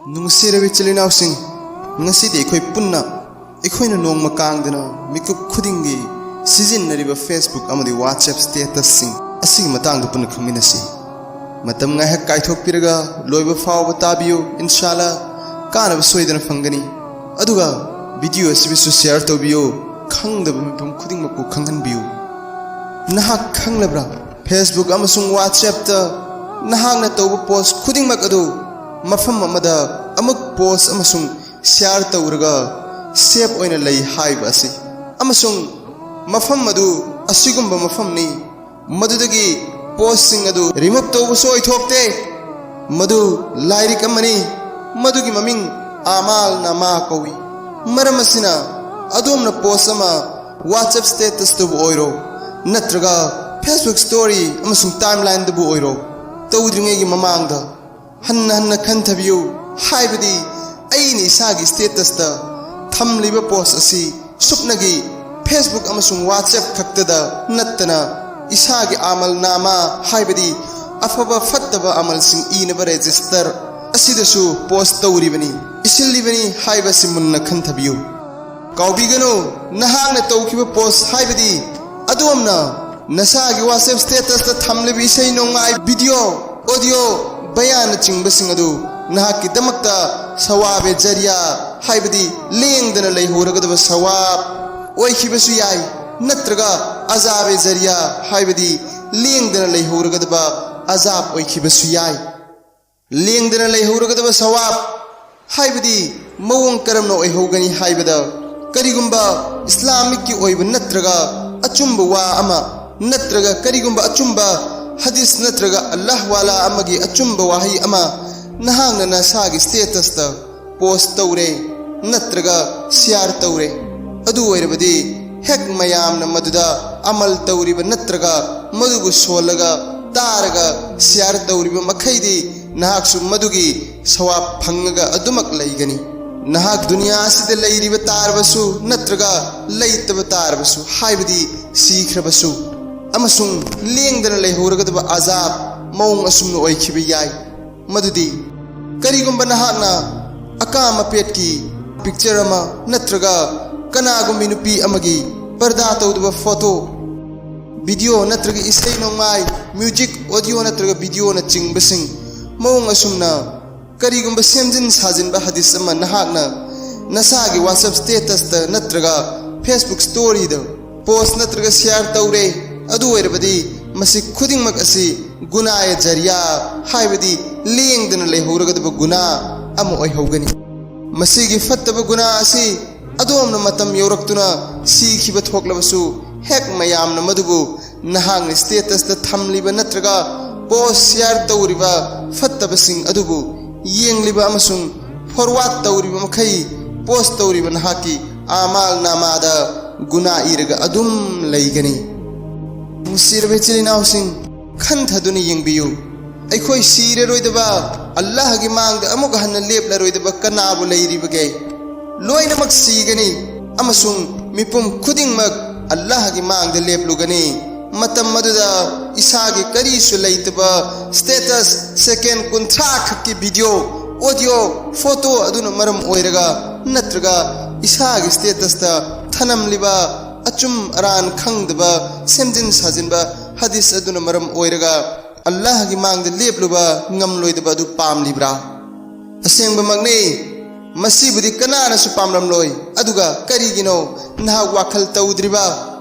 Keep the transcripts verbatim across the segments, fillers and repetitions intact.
ꯅꯨꯡꯁꯤꯔꯕ ꯏꯆꯤꯜ ꯏꯅꯥꯎꯁꯤꯡ, ꯉꯁꯤꯗꯤ ꯑꯩꯈꯣꯏ ꯄꯨꯟꯅ ꯑꯩꯈꯣꯏꯅ ꯅꯣꯡꯃ ꯀꯥꯡꯗꯅ ꯃꯤꯀꯨꯞ ꯈꯨꯗꯤꯡꯒꯤ ꯁꯤꯖꯤꯟꯅꯔꯤꯕ Facebook ꯑꯃꯗꯤ WhatsApp statusꯁꯤꯡ ꯑꯁꯤꯒꯤ ꯃꯇꯥꯡꯗ ꯄꯨꯟꯅ ꯈꯪꯃꯤꯟꯅꯁꯤ꯫ ꯃꯇꯝ ꯉꯥꯏꯍꯥꯛ ꯀꯥꯏꯊꯣꯛꯄꯤꯔꯒ ꯂꯣꯏꯕ ꯐꯥꯎꯕ ꯇꯥꯕꯤꯌꯨ, ꯏꯟꯁꯥꯜꯂꯥ ꯀꯥꯟꯅꯕ ꯁꯣꯏꯗꯅ ꯐꯪꯒꯅꯤ꯫ ꯑꯗꯨꯒ video ꯑꯁꯤꯕꯨꯁꯨ share ꯇꯧꯕꯤꯌꯨ, ꯈꯪꯗꯕ ꯃꯤꯄꯨꯝ ꯈꯨꯗꯤꯡꯃꯛꯄꯨ ꯈꯪꯍꯟꯕꯤꯌꯨ꯫ ꯅꯍꯥꯛ ꯈꯪꯂꯕ꯭ꯔꯥ? Facebook ꯑꯃꯁꯨꯡ WhatsAppꯇ ꯅꯍꯥꯛꯅ ꯇꯧꯕ post ꯈꯨꯗꯤꯡꯃꯛ ꯑꯗꯨ ꯃꯐꯝ ꯑꯃꯗ ꯑꯃꯨꯛ post ꯑꯃꯁꯨꯡ share ꯇꯧꯔꯒ save ꯑꯣꯏꯅ ꯂꯩ ꯍꯥꯏꯕ ꯑꯁꯤ꯫ ꯑꯃꯁꯨꯡ ꯃꯐꯝ ꯑꯗꯨ ꯑꯁꯤꯒꯨꯝꯕ ꯃꯐꯝꯅꯤ, ꯃꯗꯨꯗꯒꯤ postꯁꯤꯡ ꯑꯗꯨ remove ꯇꯧꯕꯁꯨ ꯑꯣꯏꯊꯣꯛꯇꯦ꯫ ꯃꯗꯨ ꯂꯥꯏꯔꯤꯛ ꯑꯃꯅꯤ, ꯃꯗꯨꯒꯤ ꯃꯃꯤꯡ ꯑꯃꯥꯜ ꯅꯥꯃꯥ ꯀꯧꯏ꯫ ꯃꯔꯝ ꯑꯁꯤꯅ, ꯑꯗꯣꯝꯅ post ꯑꯃ WhatsApp statusꯇꯕꯨ ꯑꯣꯏꯔꯣ, ꯅꯠꯇ꯭ꯔꯒ Facebook story ꯑꯃꯁꯨꯡ timelineꯗꯕꯨ ꯑꯣꯏꯔꯣ, ꯇꯧꯗ꯭ꯔꯤꯉꯩꯒꯤ ꯃꯃꯥꯡꯗ ꯍꯟꯅ ꯍꯟꯅ ꯈꯟꯊꯕꯤꯌꯨ꯫ ꯍꯥꯏꯕꯗꯤ, ꯑꯩꯅ ꯏꯁꯥꯒꯤ statusꯇ ꯊꯝꯂꯤꯕ post ꯑꯁꯤ ꯁꯨꯞꯅꯒꯤ Facebook ꯑꯃꯁꯨꯡ WhatsApp ꯈꯛꯇꯗ ꯅꯠꯇꯅ, ꯏꯁꯥꯒꯤ ꯑꯃꯥꯜ ꯅꯥꯃꯥ, ꯍꯥꯏꯕꯗꯤ ꯑꯐꯕ ꯐꯠꯇꯕ ꯑꯃꯥꯜꯁꯤꯡ ꯏꯅꯕ register ꯑꯁꯤꯗꯁꯨ post ꯇꯧꯔꯤꯕꯅꯤ, ꯏꯁꯤꯜꯂꯤꯕꯅꯤ ꯍꯥꯏꯕꯁꯤ ꯃꯨꯟꯅ ꯈꯟꯊꯕꯤꯌꯨ꯫ ꯀꯥꯎꯕꯤꯒꯅꯨ, ꯅꯍꯥꯛꯅ ꯇꯧꯈꯤꯕ post, ꯍꯥꯏꯕꯗꯤ ꯑꯗꯣꯝꯅ ꯅꯁꯥꯒꯤ WhatsApp statusꯇ ꯊꯝꯂꯤꯕ ꯏꯁꯩ ꯅꯣꯡꯃꯥꯏ, video, audio, ꯕꯌꯥꯟꯅꯆꯤꯡꯕꯁꯤꯡ ꯑꯗꯨ ꯅꯍꯥꯛꯀꯤꯗꯃꯛꯇ ꯁꯋꯥꯕꯦ ꯖꯔꯤꯌꯥ, ꯍꯥꯏꯕꯗꯤ ꯂꯦꯡꯗꯅ ꯂꯩꯍꯧꯔꯒꯗꯕ ꯁꯋꯥꯕ ꯑꯣꯏꯈꯤꯕꯁꯨ ꯌꯥꯏ, ꯅꯠꯇ꯭ꯔꯒ ꯑꯖꯥꯕꯦ ꯖꯔꯤꯌꯥ, ꯍꯥꯏꯕꯗꯤ ꯂꯦꯡꯗꯅ ꯂꯩꯍꯧꯔꯒꯗꯕ ꯑꯖꯥꯕ ꯑꯣꯏꯈꯤꯕꯁꯨ ꯌꯥꯏ꯫ ꯂꯦꯡꯗꯅ ꯂꯩꯍꯧꯔꯒꯗꯕ ꯁꯋꯥꯕ, ꯍꯥꯏꯕꯗꯤ ꯃꯑꯣꯡ ꯀꯔꯝꯅ ꯑꯣꯏꯍꯧꯒꯅꯤ ꯍꯥꯏꯕꯗ, ꯀꯔꯤꯒꯨꯝꯕ ꯏꯁꯂꯥꯃꯤꯛꯀꯤ ꯑꯣꯏꯕ ꯅꯠꯇ꯭ꯔꯒ ꯑꯆꯨꯝꯕ ꯋꯥ ꯑꯃ, ꯅꯠꯇ꯭ꯔꯒ ꯀꯔꯤꯒꯨꯝꯕ ꯑꯆꯨꯝꯕ ꯍꯗꯤꯁ ꯅꯠꯇ꯭ꯔꯒ ꯑꯜꯂꯥꯍ ꯋꯥꯂꯥ ꯑꯃꯒꯤ ꯑꯆꯨꯝꯕ ꯋꯥꯍꯩ ꯑꯃ ꯅꯍꯥꯛꯅ ꯅꯁꯥꯒꯤ statusꯇ post ꯇꯧꯔꯦ ꯅꯠꯇ꯭ꯔꯒ share ꯇꯧꯔꯦ, ꯑꯗꯨ ꯑꯣꯏꯔꯕꯗꯤ ꯍꯦꯛ ꯃꯌꯥꯝꯅ ꯃꯗꯨꯗ ꯑꯃꯥꯜ ꯇꯧꯔꯤꯕ ꯅꯠꯇ꯭ꯔꯒ ꯃꯗꯨꯕꯨ ꯁꯣꯜꯂꯒ ꯇꯥꯔꯒ share ꯇꯧꯔꯤꯕ ꯃꯈꯩꯗꯤ ꯅꯍꯥꯛꯁꯨ ꯃꯗꯨꯒꯤ ꯁꯋꯥꯕ ꯐꯪꯉꯒ ꯑꯗꯨꯃꯛ ꯂꯩꯒꯅꯤ꯫ ꯅꯍꯥꯛ ꯗꯨꯅꯤꯌꯥ ꯑꯁꯤꯗ ꯂꯩꯔꯤꯕ ꯇꯥꯔꯕꯁꯨ ꯅꯠꯇ꯭ꯔꯒ ꯂꯩꯇꯕ ꯇꯥꯔꯕꯁꯨ, ꯍꯥꯏꯕꯗꯤ ꯁꯤꯈ꯭ꯔꯕꯁꯨ, ꯑꯃꯁꯨꯡ ꯂꯦꯡꯗꯅ ꯂꯩꯍꯧꯔꯒꯗꯕ ꯑꯖꯥꯕ ꯃꯑꯣꯡ ꯑꯁꯨꯝꯅ ꯑꯣꯏꯈꯤꯕ ꯌꯥꯏ꯫ ꯃꯗꯨꯗꯤ ꯀꯔꯤꯒꯨꯝꯕ ꯅꯍꯥꯛꯅ ꯑꯀꯥꯝ ꯑꯄꯦꯠꯀꯤ ꯄꯤꯛꯆꯔ ꯑꯃ ꯅꯠꯇ꯭ꯔꯒ ꯀꯅꯥꯒꯨꯝꯕꯤ ꯅꯨꯄꯤ ꯑꯃꯒꯤ ꯄꯔꯗꯥ ꯇꯧꯗꯕ ꯐꯣꯇꯣ, ꯚꯤꯗꯤꯑꯣ ꯅꯠꯇ꯭ꯔꯒ ꯏꯁꯩ ꯅꯣꯡꯃꯥꯏ, ꯃ꯭ꯌꯨꯖꯤꯛ, ꯑꯣꯗꯤꯑꯣ ꯅꯠꯇ꯭ꯔꯒ ꯚꯤꯗꯤꯑꯣꯅꯆꯤꯡꯕꯁꯤꯡ ꯃꯑꯣꯡ ꯑꯁꯨꯝꯅ ꯀꯔꯤꯒꯨꯝꯕ ꯁꯦꯝꯖꯤꯟ ꯁꯥꯖꯤꯟꯕ ꯍꯗꯤꯁ ꯑꯃ ꯅꯍꯥꯛꯅ ꯅꯁꯥꯒꯤ WhatsApp ꯁ꯭ꯇꯦꯇꯁꯇ ꯅꯠꯇ꯭ꯔꯒ Facebook ꯁ꯭ꯇꯣꯔꯤꯗ ꯄꯣꯁ ꯅꯠꯇ꯭ꯔꯒ ꯁꯤꯌꯥꯔ ꯇꯧꯔꯦ, ꯑꯗꯨ ꯑꯣꯏꯔꯕꯗꯤ ꯃꯁꯤ ꯈꯨꯗꯤꯡꯃꯛ ꯑꯁꯤ ꯒꯨꯅꯥꯌꯦ ꯖꯔꯤꯌꯥ, ꯍꯥꯏꯕꯗꯤ ꯂꯦꯡꯗꯅ ꯂꯩꯍꯧꯔꯒꯗꯕ ꯒꯨꯅꯥ ꯑꯃ ꯑꯣꯏꯍꯧꯒꯅꯤ꯫ ꯃꯁꯤꯒꯤ ꯐꯠꯇꯕ ꯒꯨꯅꯥ ꯑꯁꯤ ꯑꯗꯣꯝꯅ ꯃꯇꯝ ꯌꯧꯔꯛꯇꯨꯅ ꯁꯤꯈꯤꯕ ꯊꯣꯛꯂꯕꯁꯨ, ꯍꯦꯛ ꯃꯌꯥꯝꯅ ꯃꯗꯨꯕꯨ ꯅꯍꯥꯛꯅ ꯁ꯭ꯇꯦꯇꯁꯇ ꯊꯝꯂꯤꯕ ꯅꯠꯇ꯭ꯔꯒ ꯄꯣꯁ ꯁꯤꯌꯥꯔ ꯇꯧꯔꯤꯕ ꯐꯠꯇꯕꯁꯤꯡ ꯑꯗꯨꯕꯨ ꯌꯦꯡꯂꯤꯕ ꯑꯃꯁꯨꯡ ꯐꯣꯔꯋꯥꯔꯗ ꯇꯧꯔꯤꯕ ꯃꯈꯩ, ꯄꯣꯁ ꯇꯧꯔꯤꯕ ꯅꯍꯥꯛꯀꯤ ꯑꯃꯥꯜ ꯅꯥꯃꯥꯗ ꯒꯨꯅꯥ ꯏꯔꯒ ꯑꯗꯨꯝ ꯂꯩꯒꯅꯤ꯫ ꯅꯨꯡꯁꯤꯔꯕ ꯏꯆꯤꯜ ꯏꯅꯥꯎꯁꯤꯡ, ꯈꯟꯊꯗꯨꯅ ꯌꯦꯡꯕꯤꯌꯨ꯫ ꯑꯩꯈꯣꯏ ꯁꯤꯔꯔꯣꯏꯗꯕ, ꯑꯜꯂꯥꯍꯒꯤ ꯃꯥꯡꯗ ꯑꯃꯨꯛ ꯍꯟꯅ ꯂꯦꯞꯂꯔꯣꯏꯗꯕ ꯀꯅꯥꯕꯨ ꯂꯩꯔꯤꯕꯒꯦ? ꯂꯣꯏꯅꯃꯛ ꯁꯤꯒꯅꯤ ꯑꯃꯁꯨꯡ ꯃꯤꯄꯨꯝ ꯈꯨꯗꯤꯡꯃꯛ ꯑꯜꯂꯥꯍꯒꯤ ꯃꯥꯡꯗ ꯂꯦꯞꯂꯨꯒꯅꯤ꯫ ꯃꯇꯝ ꯑꯗꯨꯗ ꯏꯁꯥꯒꯤ ꯀꯔꯤꯁꯨ ꯂꯩꯇꯕ ꯁ꯭ꯇꯦꯇꯁ, ꯁꯦꯀꯦꯟ ꯀꯨꯟꯊ꯭ꯔꯥ ꯈꯛꯀꯤ ꯚꯤꯗꯤꯑꯣ, ꯑꯣꯗꯤꯑꯣ, ꯐꯣꯇꯣ ꯑꯗꯨꯅ ꯃꯔꯝ ꯑꯣꯏꯔꯒ ꯅꯠꯇ꯭ꯔꯒ ꯏꯁꯥꯒꯤ ꯁ꯭ꯇꯦꯇꯁꯇ ꯊꯅꯝꯂꯤꯕ ꯑꯆꯨꯝ ꯑꯔꯥꯟ ꯈꯪꯗꯕ, ꯁꯦꯝꯖꯤꯟ ꯁꯥꯖꯤꯟꯕ ꯍꯗꯤꯁ ꯑꯗꯨꯅ ꯃꯔꯝ ꯑꯣꯏꯔꯒ ꯑꯜꯂꯥꯍꯒꯤ ꯃꯥꯡꯗ ꯂꯦꯞꯂꯨꯕ ꯉꯝꯂꯣꯏꯗꯕ ꯑꯗꯨ ꯄꯥꯝꯂꯤꯕ꯭ꯔꯥ? ꯑꯁꯦꯡꯕꯃꯛꯅꯤ, ꯃꯁꯤꯕꯨꯗꯤ ꯀꯅꯥꯅꯁꯨ ꯄꯥꯝꯂꯝꯂꯣꯏ꯫ ꯑꯗꯨꯒ ꯀꯔꯤꯒꯤꯅꯣ ꯅꯍꯥꯛ ꯋꯥꯈꯜ ꯇꯧꯗ꯭ꯔꯤꯕ?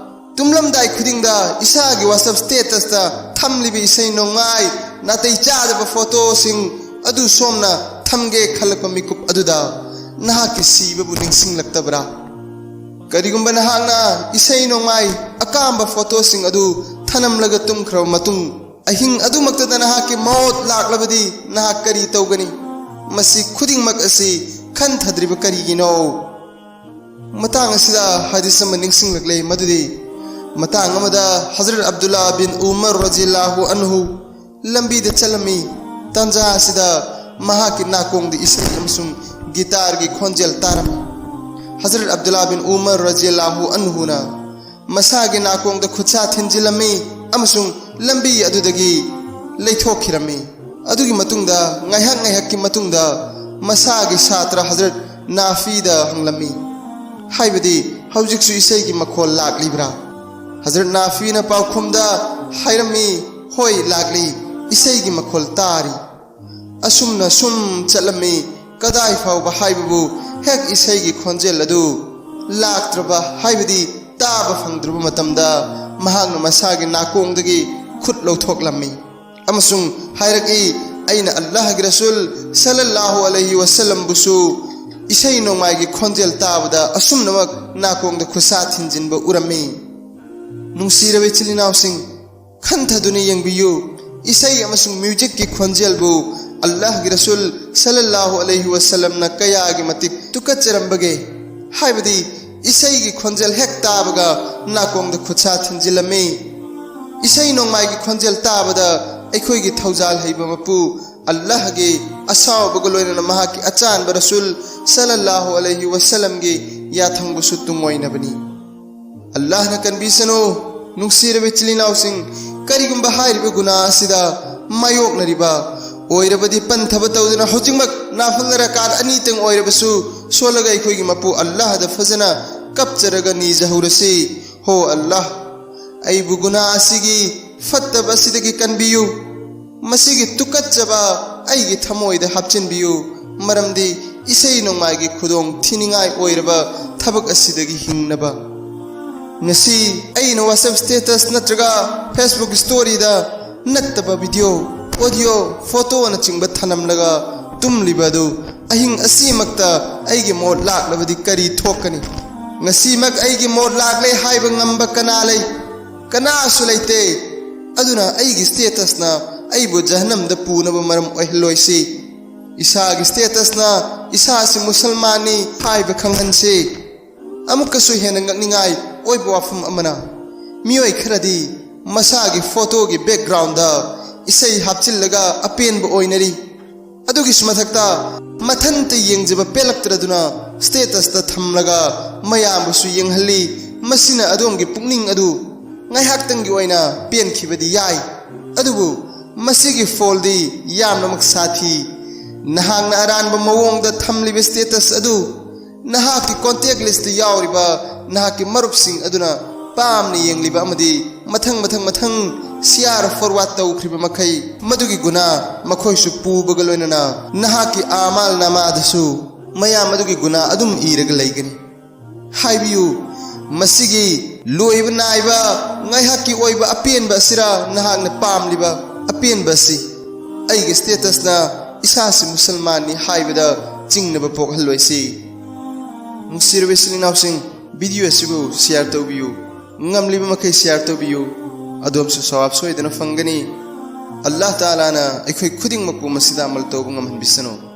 ꯇꯨꯝꯂꯝꯗꯥꯏ ꯈꯨꯗꯤꯡꯗ ꯏꯁꯥꯒꯤ WhatsApp ꯁ꯭ꯇꯦꯇꯁꯇ ꯊꯝꯂꯤꯕ ꯏꯁꯩ ꯅꯣꯡꯃꯥꯏ, ꯅꯥꯇꯩ ꯆꯥꯗꯕ ꯐꯣꯇꯣꯁꯤꯡ ꯑꯗꯨ ꯁꯣꯝꯅ ꯊꯝꯒꯦ ꯈꯜꯂꯛꯄ ꯃꯤꯀꯨꯞ ꯑꯗꯨꯗ ꯅꯍꯥꯛꯀꯤ ꯁꯤꯕꯕꯨ ꯅꯤꯡꯁꯤꯡꯂꯛꯇꯕ꯭ꯔꯥ? ꯀꯔꯤꯒꯨꯝꯕ ꯅꯍꯥꯛꯅ ꯏꯁꯩ ꯅꯣꯡꯃꯥꯏ, ꯑꯀꯥꯝꯕ ꯐꯣꯇꯣꯁꯤꯡ ꯑꯗꯨ ꯊꯅꯝꯂꯒ ꯇꯨꯝꯈ꯭ꯔꯕ ꯃꯇꯨꯡ, ꯑꯍꯤꯡ ꯑꯗꯨꯃꯛꯇꯗ ꯅꯍꯥꯛꯀꯤ ꯃꯣꯠ ꯂꯥꯛꯂꯕꯗꯤ ꯅꯍꯥꯛ ꯀꯔꯤ ꯇꯧꯒꯅꯤ? ꯃꯁꯤ ꯈꯨꯗꯤꯡꯃꯛ ꯑꯁꯤ ꯈꯟꯊꯗ꯭ꯔꯤꯕ ꯀꯔꯤꯒꯤꯅꯣ? ꯃꯇꯥꯡ ꯑꯁꯤꯗ ꯍꯗꯤꯁ ꯑꯃ ꯅꯤꯡꯁꯤꯡꯂꯛꯂꯦ, ꯃꯗꯨꯗꯤ ꯃꯇꯥꯡ ꯑꯃꯗ ꯍꯖꯔꯠ ꯑꯕꯗꯨꯜꯂꯥ ꯕꯤꯟ ꯎꯃꯔ ꯔꯖꯤꯌꯜꯂꯥꯍꯨ ꯑꯟꯍꯨ ꯂꯝꯕꯤꯗ ꯆꯠꯂꯝꯃꯤ꯫ ꯇꯥꯟꯖꯥ ꯑꯁꯤꯗ ꯃꯍꯥꯛꯀꯤ ꯅꯥꯀꯣꯡꯗ ꯏꯁꯩ ꯑꯃꯁꯨꯡ ꯒꯤꯇꯥꯔꯒꯤ ꯈꯣꯟꯖꯦꯜ ꯇꯥꯔꯝꯃꯤ꯫ ꯍꯖꯔꯠ ꯑꯕꯗꯨꯜꯂꯥ ꯕꯤꯟ ꯎꯃꯔ ꯔꯖꯤꯌꯜꯂꯥꯍꯨ ꯑꯟꯍꯨꯅ ꯃꯁꯥꯒꯤ ꯅꯥꯀꯣꯡꯗ ꯈꯨꯠꯁꯥ ꯊꯤꯟꯖꯤꯜꯂꯝꯃꯤ ꯑꯃꯁꯨꯡ ꯂꯝꯕꯤ ꯑꯗꯨꯗꯒꯤ ꯂꯩꯊꯣꯛꯈꯤꯔꯝꯃꯤ꯫ ꯑꯗꯨꯒꯤ ꯃꯇꯨꯡꯗ ꯉꯥꯏꯍꯥꯛ ꯉꯥꯏꯍꯥꯛꯀꯤ ꯃꯇꯨꯡꯗ ꯃꯁꯥꯒꯤ ꯁꯥꯇ꯭ꯔ ꯍꯖꯔꯠ ꯅꯥꯐꯤꯗ ꯍꯪꯂꯝꯃꯤ, ꯍꯥꯏꯕꯗꯤ ꯍꯧꯖꯤꯛꯁꯨ ꯏꯁꯩꯒꯤ ꯃꯈꯣꯜ ꯂꯥꯛꯂꯤꯕ꯭ꯔꯥ? ꯍꯖꯔꯠ ꯅꯥꯐꯤꯅ ꯄꯥꯎꯈꯨꯝꯗ ꯍꯥꯏꯔꯝꯃꯤ, ꯍꯣꯏ, ꯂꯥꯛꯂꯤ, ꯏꯁꯩꯒꯤ ꯃꯈꯣꯜ ꯇꯥꯔꯤ꯫ ꯑꯁꯨꯝꯅ ꯁꯨꯝ ꯆꯠꯂꯝꯃꯤ꯫ ꯀꯗꯥꯏ ꯐꯥꯎꯕ ꯍꯥꯏꯕꯕꯨ, ꯍꯦꯛ ꯏꯁꯩꯒꯤ ꯈꯣꯟꯖꯦꯜ ꯑꯗꯨ ꯂꯥꯛꯇ꯭ꯔꯕ, ꯍꯥꯏꯕꯗꯤ ꯇꯥꯕ ꯐꯪꯗ꯭ꯔꯕ ꯃꯇꯝꯗ ꯃꯍꯥꯛꯅ ꯃꯁꯥꯒꯤ ꯅꯥꯀꯣꯡꯗꯒꯤ ꯈꯨꯠ ꯂꯧꯊꯣꯛꯂꯝꯃꯤ ꯑꯃꯁꯨꯡ ꯍꯥꯏꯔꯛꯏ, ꯑꯩꯅ ꯑꯜꯂꯥꯍꯒꯤ ꯔꯁꯨꯜ ꯁꯜꯂꯜꯂꯥꯍꯨ ꯑꯂꯩꯍꯤ ꯋꯁꯜꯂꯝꯕꯨꯁꯨ ꯏꯁꯩ ꯅꯣꯡꯃꯥꯏꯒꯤ ꯈꯣꯟꯖꯦꯜ ꯇꯥꯕꯗ ꯑꯁꯨꯝꯅꯃꯛ ꯅꯥꯀꯣꯡꯗ ꯈꯨꯠꯁꯥ ꯊꯤꯟꯖꯤꯟꯕ ꯎꯔꯝꯃꯤ꯫ ꯅꯨꯡꯁꯤꯔꯕ ꯏꯆꯤꯜ ꯏꯅꯥꯎꯁꯤꯡ, ꯈꯟꯊꯗꯨꯅ ꯌꯦꯡꯕꯤꯌꯨ, ꯏꯁꯩ ꯑꯃꯁꯨꯡ ꯃ꯭ꯌꯨꯖꯤꯛꯀꯤ ꯈꯣꯟꯖꯦꯜꯕꯨ ꯑꯜꯂꯥꯍꯒꯤ ꯔꯁꯨꯜ ꯁꯜꯂꯜꯂꯥꯍꯨ ꯑꯂꯩꯍꯤ ꯋꯁꯜꯂꯝꯅ ꯀꯌꯥꯒꯤ ꯃꯇꯤꯛ ꯇꯨꯀꯠꯆꯔꯝꯕꯒꯦ꯫ ꯍꯥꯏꯕꯗꯤ ꯏꯁꯩꯒꯤ ꯈꯣꯟꯖꯦꯜ ꯍꯦꯛ ꯇꯥꯕꯒ ꯅꯥꯀꯣꯡꯗ ꯈꯨꯠꯁꯥ ꯊꯤꯟꯖꯤꯜꯂꯝꯃꯤ꯫ ꯏꯁꯩ ꯅꯣꯡꯃꯥꯏꯒꯤ ꯈꯣꯟꯖꯦꯜ ꯇꯥꯕꯗ ꯑꯩꯈꯣꯏꯒꯤ ꯊꯧꯖꯥꯜ ꯍꯩꯕ ꯃꯄꯨ ꯑꯜꯂꯥꯍꯒꯤ ꯑꯁꯥꯎꯕꯒ ꯂꯣꯏꯅꯅ ꯃꯍꯥꯛꯀꯤ ꯑꯆꯥꯟꯕ ꯔꯁꯨꯜ ꯁꯜꯂꯜꯂꯥꯍꯨ ꯑꯂꯩꯍꯤ ꯋꯁꯜꯂꯝꯒꯤ ꯌꯥꯊꯪꯕꯨꯁꯨ ꯇꯨꯡꯑꯣꯏꯅꯕꯅꯤ꯫ ꯑꯜꯂꯥꯍꯅ ꯀꯟꯕꯤꯁꯅꯨ꯫ ꯅꯨꯡꯁꯤꯔꯕ ꯏꯆꯤꯜ ꯏꯅꯥꯎꯁꯤꯡ, ꯀꯔꯤꯒꯨꯝꯕ ꯍꯥꯏꯔꯤꯕ ꯒꯨꯅꯥ ꯑꯁꯤꯗ ꯃꯥꯌꯣꯛꯅꯔꯤꯕ ꯑꯣꯏꯔꯕꯗꯤ, ꯄꯟꯊꯕ ꯇꯧꯗꯨꯅ ꯍꯧꯖꯤꯛꯃꯛ ꯅꯥꯐꯜ ꯔꯀꯥꯠ ꯑꯅꯤꯇꯪ ꯑꯣꯏꯔꯕꯁꯨ ꯁꯣꯜꯂꯒ ꯑꯩꯈꯣꯏꯒꯤ ꯃꯄꯨ ꯑꯜꯂꯥꯍꯗ ꯐꯖꯅ ꯀꯞꯆꯔꯒ ꯅꯤꯖꯍꯧꯔꯁꯤ, ꯍꯣ ꯑꯜꯂꯥꯍ, ꯑꯩꯕꯨ ꯒꯨꯅꯥ ꯑꯁꯤꯒꯤ ꯐꯠꯇꯕ ꯑꯁꯤꯗꯒꯤ ꯀꯟꯕꯤꯌꯨ꯫ ꯃꯁꯤꯒꯤ ꯇꯨꯀꯠꯆꯕ ꯑꯩꯒꯤ ꯊꯃꯣꯏꯗ ꯍꯥꯞꯆꯤꯟꯕꯤꯌꯨ, ꯃꯔꯝꯗꯤ ꯏꯁꯩ ꯅꯣꯡꯃꯥꯏꯒꯤ ꯈꯨꯗꯣꯡ ꯊꯤꯅꯤꯡꯉꯥꯏ ꯑꯣꯏꯔꯕ ꯊꯕꯛ ꯑꯁꯤꯗꯒꯤ ꯍꯤꯡꯅꯕ꯫ ꯉꯁꯤ ꯑꯩꯅ WhatsApp status ꯅꯠꯇ꯭ꯔꯒ Facebook storyꯗ ꯅꯠꯇꯕ video, audio, photoꯅꯆꯤꯡꯕ ꯊꯅꯝꯂꯒ ꯇꯨꯝꯂꯤꯕ ꯑꯗꯨ ꯑꯍꯤꯡ ꯑꯁꯤꯃꯛꯇ ꯑꯩꯒꯤ ꯃꯣꯠ ꯂꯥꯛꯂꯕꯗꯤ ꯀꯔꯤ ꯊꯣꯛꯀꯅꯤ? ꯉꯁꯤꯃꯛ ꯑꯩꯒꯤ ꯃꯣꯠ ꯂꯥꯛꯂꯦ ꯍꯥꯏꯕ ꯉꯝꯕ ꯀꯅꯥ ꯂꯩ? ꯀꯅꯥꯁꯨ ꯂꯩꯇꯦ꯫ ꯑꯗꯨꯅ ꯑꯩꯒꯤ statusꯅ ꯑꯩꯕꯨ ꯖꯍꯟꯅꯝꯗ ꯄꯨꯅꯕ ꯃꯔꯝ ꯑꯣꯏꯍꯜꯂꯣꯏꯁꯤ꯫ ꯏꯁꯥꯒꯤ statusꯅ ꯏꯁꯥꯁꯤ ꯃꯨꯁꯜꯃꯥꯟꯅꯤ ꯍꯥꯏꯕ ꯈꯪꯍꯟꯁꯤ꯫ ꯑꯃꯨꯛꯀꯁꯨ ꯍꯦꯟꯅ ꯉꯛꯅꯤꯡꯉꯥꯏ ꯑꯣꯏꯕ ꯋꯥꯐꯝ ꯑꯃꯅ, ꯃꯤꯑꯣꯏ ꯈꯔꯗꯤ ꯃꯁꯥꯒꯤ photoꯒꯤ backgroundꯗ ꯏꯁꯩ ꯍꯥꯞꯆꯤꯜꯂꯒ ꯑꯄꯦꯟꯕ ꯑꯣꯏꯅꯔꯤ꯫ ꯑꯗꯨꯒꯤꯁꯨ ꯃꯊꯛꯇ ꯃꯊꯟꯇ ꯌꯦꯡꯖꯕ ꯄꯦꯜꯂꯛꯇ꯭ꯔꯗꯨꯅ statusꯇ ꯊꯝꯂꯒ ꯃꯌꯥꯝꯕꯨꯁꯨ ꯌꯦꯡꯍꯜꯂꯤ꯫ ꯃꯁꯤꯅ ꯑꯗꯣꯝꯒꯤ ꯄꯨꯛꯅꯤꯡ ꯑꯗꯨ ꯉꯥꯏꯍꯥꯛꯇꯪꯒꯤ ꯑꯣꯏꯅ ꯄꯦꯟꯈꯤꯕꯗꯤ ꯌꯥꯏ, ꯑꯗꯨꯕꯨ ꯃꯁꯤꯒꯤ ꯐꯣꯜꯗꯤ ꯌꯥꯝꯅꯃꯛ ꯁꯥꯊꯤ꯫ ꯅꯍꯥꯛꯅ ꯑꯔꯥꯟꯕ ꯃꯑꯣꯡꯗ ꯊꯝꯂꯤꯕ ꯁ꯭ꯇꯦꯇꯁ ꯑꯗꯨ ꯅꯍꯥꯛꯀꯤ ꯀꯣꯟꯇꯦꯛ ꯂꯤꯁꯇ ꯌꯥꯎꯔꯤꯕ ꯅꯍꯥꯛꯀꯤ ꯃꯔꯨꯞꯁꯤꯡ ꯑꯗꯨꯅ ꯄꯥꯝꯅ ꯌꯦꯡꯂꯤꯕ ꯑꯃꯗꯤ ꯃꯊꯪ ꯃꯊꯪ ꯃꯊꯪ ꯁꯤꯌꯥꯔ ꯐꯣꯔꯋꯥꯔꯗ ꯇꯧꯈ꯭ꯔꯤꯕ ꯃꯈꯩ, ꯃꯗꯨꯒꯤ ꯒꯨꯅꯥ ꯃꯈꯣꯏꯁꯨ ꯄꯨꯕꯒ ꯂꯣꯏꯅꯅ ꯅꯍꯥꯛꯀꯤ ꯑꯃꯥꯜ ꯅꯃꯥꯗꯁꯨ ꯃꯌꯥꯝ ꯑꯗꯨꯒꯤ ꯒꯨꯅꯥ ꯑꯗꯨꯝ ꯏꯔꯒ ꯂꯩꯒꯅꯤ꯫ ꯍꯥꯏꯕꯤꯌꯨ, ꯃꯁꯤꯒꯤ ꯂꯣꯏꯕ ꯅꯥꯏꯕ ꯉꯥꯏꯍꯥꯛꯀꯤ ꯑꯣꯏꯕ ꯑꯄꯦꯟꯕ ꯑꯁꯤꯔ ꯅꯍꯥꯛꯅ ꯄꯥꯝꯂꯤꯕ ꯑꯄꯦꯟꯕ ꯑꯁꯤ? ꯑꯩꯒꯤ ꯁ꯭ꯇꯦꯇꯁꯅ ꯏꯁꯥꯁꯤ ꯃꯨꯁꯜꯃꯥꯟꯅꯤ ꯍꯥꯏꯕꯗ ꯆꯤꯡꯅꯕ ꯄꯣꯛꯍꯜꯂꯣꯏꯁꯤ꯫ ꯅꯨꯡꯁꯤꯔꯕ ꯏꯆꯤꯜ ꯏꯅꯥꯎꯁꯤꯡ, ꯚꯤꯗꯤꯑꯣ ꯑꯁꯤꯕꯨ ꯁꯤꯌꯥꯔ ꯇꯧꯕꯤꯌꯨ, ꯉꯝꯂꯤꯕ ꯃꯈꯩ ꯁꯤꯌꯥꯔ ꯇꯧꯕꯤꯌꯨ꯫ ꯑꯗꯣꯝꯁꯨ ꯁꯋꯥꯕ ꯁꯣꯏꯗꯅ ꯐꯪꯒꯅꯤ꯫ ꯑꯜꯂꯥꯍ ꯇꯥꯂꯥꯅ ꯑꯩꯈꯣꯏ ꯈꯨꯗꯤꯡꯃꯛꯄꯨ ꯃꯁꯤꯗ ꯑꯃꯜ ꯇꯧꯕ ꯉꯝꯍꯟꯕꯤꯁꯅꯨ꯫